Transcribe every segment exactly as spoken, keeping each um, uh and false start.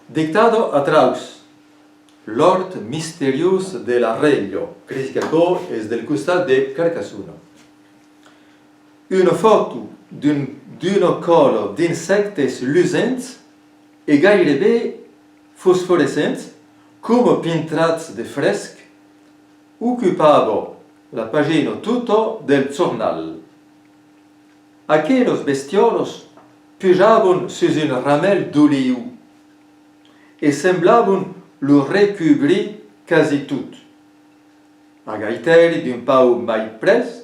Dictada a Traus, l'òrt misteriós de la Rèlha, cresi qu'aquò es del costat de Carcassona. Una fòto d'un, d'una còla d'insèctes lusents e gaireben fosforescents, coma pintrats de fresc, ocupava la pagina tota del jornal. Aquelas bestiòlas pujavan sus un ramèl d'oliu e semblavan lo recubrir quasi tot. Agaitèri d'un pauc mai près,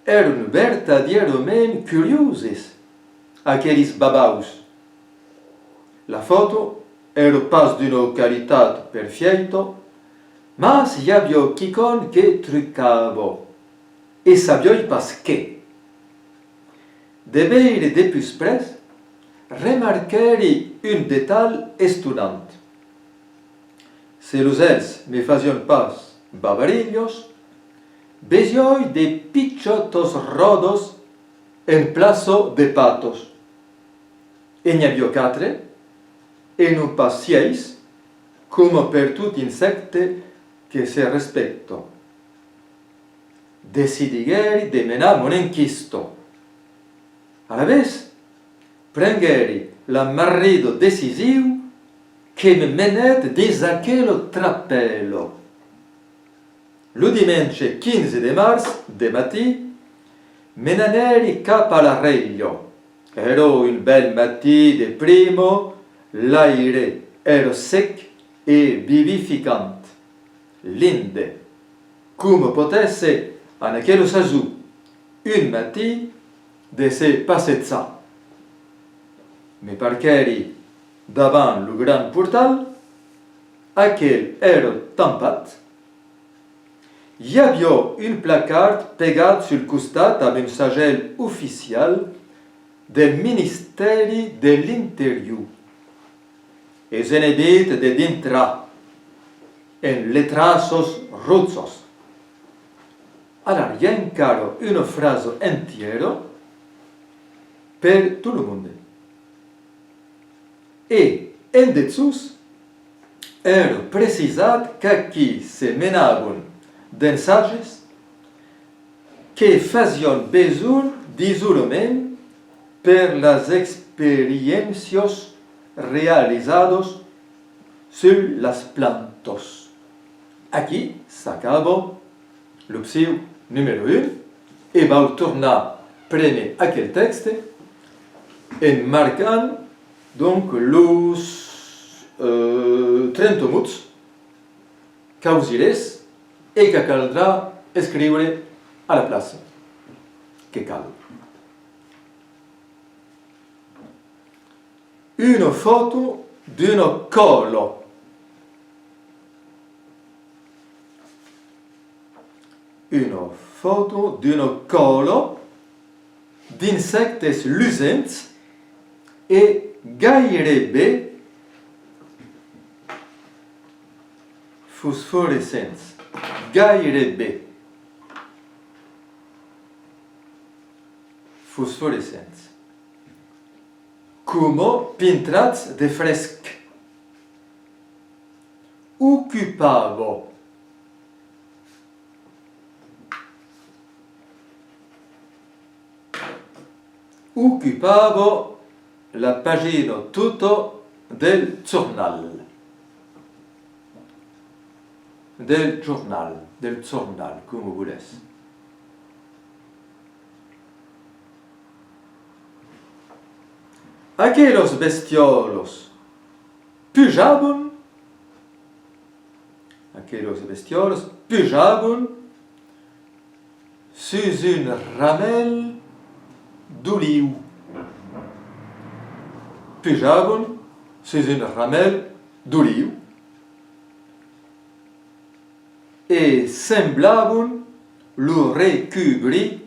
èran vertadièrament curioses, aqueles babaus. La fòto èra pas d'una qualitat perfèita, mas i aviá quicòm que trucava, e sabiái pas qué. De veire de pus près, remarquèri un detalh estonant. Se los uèlhs me fasián pas bavarilhas, vesiái de pichòtas ròdas en plaça de patas. E n'i aviá quatre, e non pas sièis, coma per tot insècte que se respècta. Decidiguèri de menar mon enquista. Alavetz, prenguèri la marrida decision que me menèt dins aquela trapèla. Lo dimenge quinze de març, de matin, me n'anèri cap a la Rèlha. Èra un bèl matin de prima, l'aire èra sec e vivificant. Linde, coma pòt èsser en aquela sason, un matin de se passejar. Me parquèri davant lo grand portal, aquel èra tampat. I aviá un placard pegat sul costat amb un sagèl oficial del Ministèri de l'Interior. Es enebit de dintrar, en letrasas rojas. Alara, i a encara una frasa entièra per tot lo monde. E, en dessús, èra precisat qu'aquí se menavan d'ensages que fasián besonh d'isolament per las experiéncias realizadas sus las plantas. Aquí s'acaba l'opcion numèro un, e vau tornar prene aquel tèxte en marcant, donc, los, euh, trenta mots causirés e que caldrà escriure a la plaça que cal. Una fòto d'una còla. Una fòto d'una còla d'insèctes lusents e gaireben fosforescents. Gaireben fosforescents. Coma pintrats de fresc. Ocupava. Ocupava la pagina tota del jornal. Del jornal, del jornal, coma volètz. Aquelas bestiòlas pujavan, aquelas bestiòlas pujavan sus un ramèl d'oliu. Pujavan sus un ramèl d'oliu e semblavan lo recubrir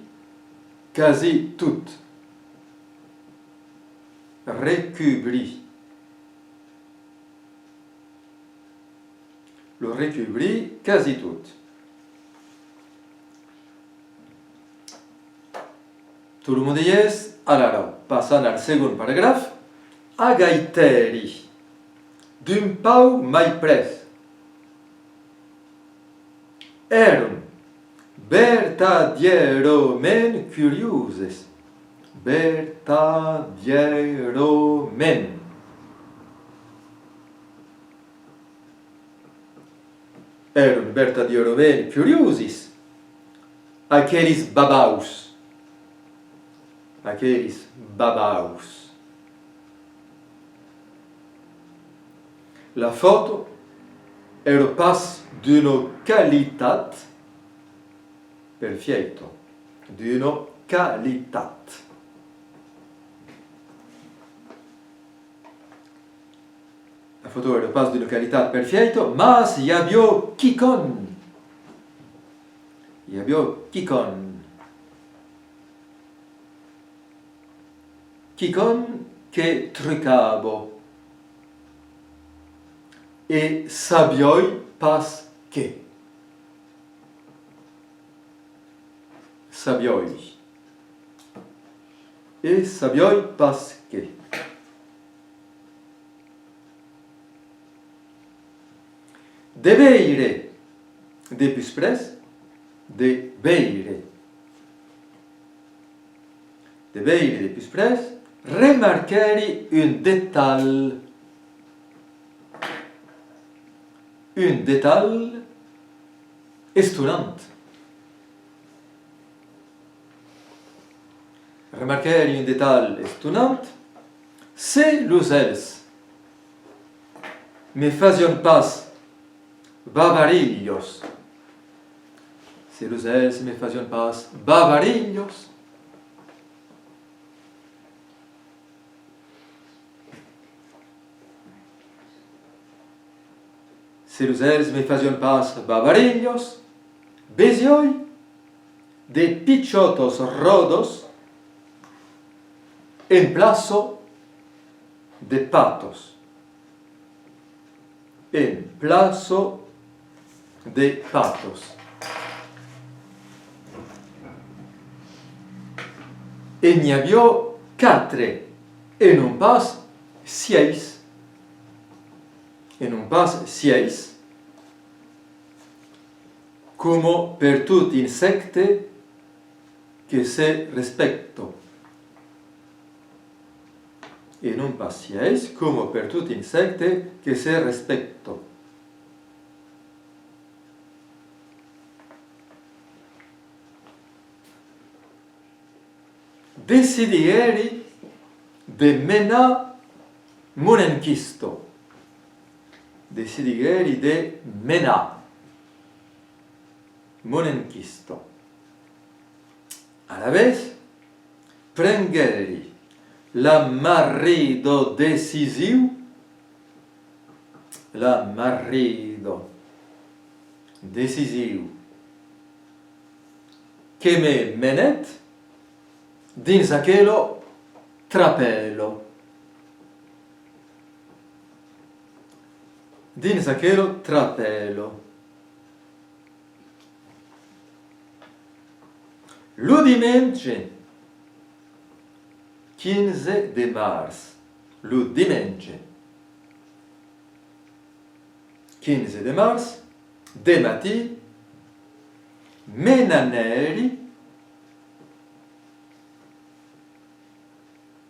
quasi tot. Recubrir. Lo recubrir quasi tot. Tot lo monde i es? Alara, passant al segond paragraf, agaitèri. D'un pauc mai près. Èran vertadièrament curioses. Vertadièrament. Èran vertadièrament curiosis, aquelis babaus. Aquelis babaus. La fòto èra pas d'una qualitat perfèita, d'una qualitat. La fòto èra pas d'una qualitat perfèita, mas i aviá quicòm. I aviá quicòm. Quicòm que trucava. E sabiái pas qué. Sabiái. E sabiái pas qué. De veire de pus près, de veire. De veire de pus près, remarquèri un detalh. Un detalh estonant. Remarquèri un detalh estonant. Se los elfs me fasián pas bavarilhas. Se los elfs me fasián pas bavarilhas. Se los elfs me fasián pas bavarilhas, vesiái de pichòtas ròdas en plaça de patas. En plaça de patas. E n'i aviá quatre, e non pas sièis. E non pas sièis, coma per tot insècte que se respècta. E non pas sièis, coma per tot insècte que se respècta. Decidiguèri de menar mon enquista. Decidiguèri de menar mon enquista. Alavetz, prenguèri la marrida decision, la marrida decision que me menèt dins aquela trapèla. Dins aquela trapèla. Lo dimenge quinze de març, lo dimenge quinze de març, de matin, me n'anèri,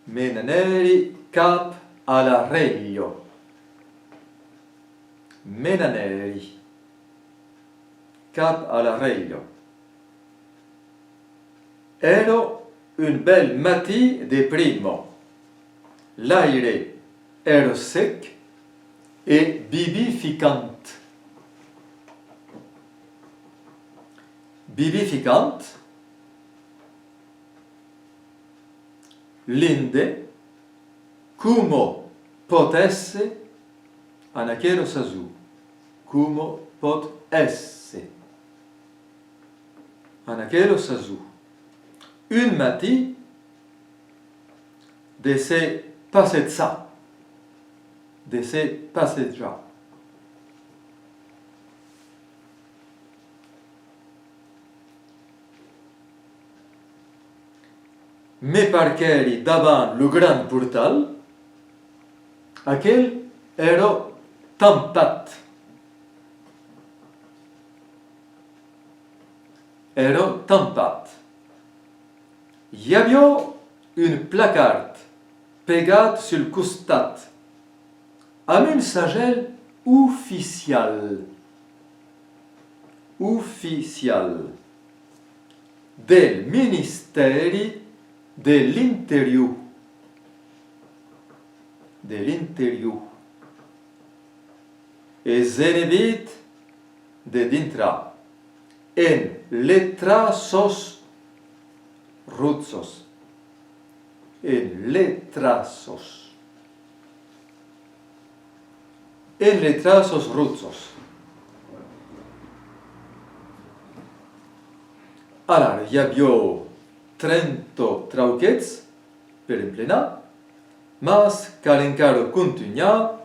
me n'anèri cap a la relha. Me n'anèri cap a la relha. Èra un bèl matin de prima. L'aire èra sec e vivificant. Vivificant, linde, coma pòt èsser en aquela sason, coma pòt èsser en aquela sason. Un matin de se passejar, de se passejar. Me parquèri davant lo grand portal. Aquel èra Tampat. Èra tampat. I aviá un placard pegat sul costat amb un sagèl oficial. Oficial. Del Ministèri de l'Interior. De l'Interior. Es enebit de dintrar en letraços roges. En letraços. En letraços roges. Alara, i aviá trenta trauquets per emplenar, mas cal encara contunhar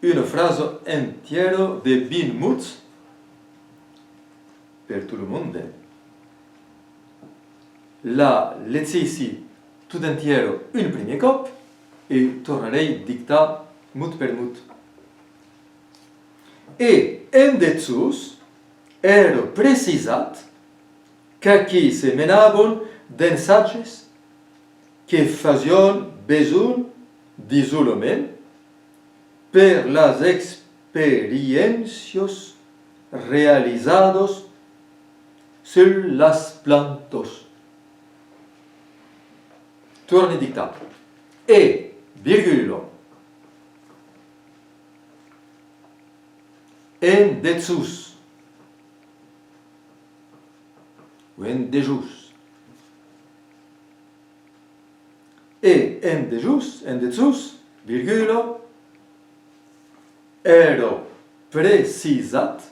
una frasa entièra de vint mots per tot lo monde. La legissi tot entièra un primièr còp e tornarèi dictar mot per mot. E en dessús èra precisat qu'aquí se menavan d'ensages que fasián besonh d'isolament per las experiéncias realizadas sus las plantas. Torni dictar. E, virgula, en dessús, o en dejós. E en dejós, en dessús, virgula, èra precisat,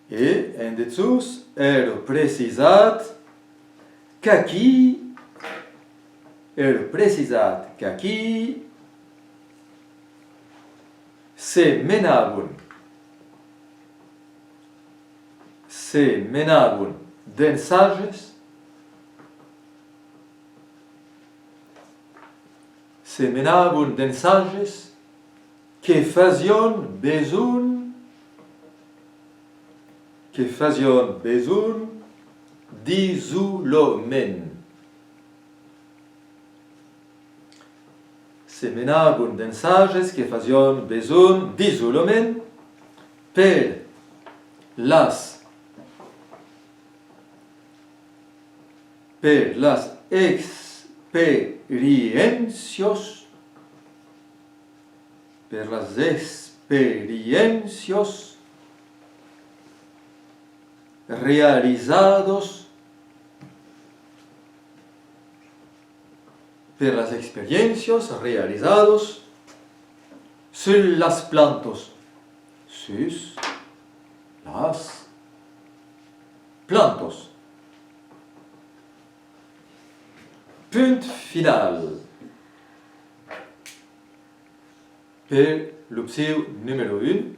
e en dessús, èra precisat qu'aquí, èra precisat qu'aquí se menavan, se menavan d'ensages, se menavan d'ensages que fasián besonh, que fasián besonh d'isolament. Se menavan d'ensages que fasián besonh d'isolament per las, per las experiéncias, per las experiéncias realizadas, per las experiéncias realizadas sus las plantas, sus las plantas. Punt final. Per l'opcion numèro un,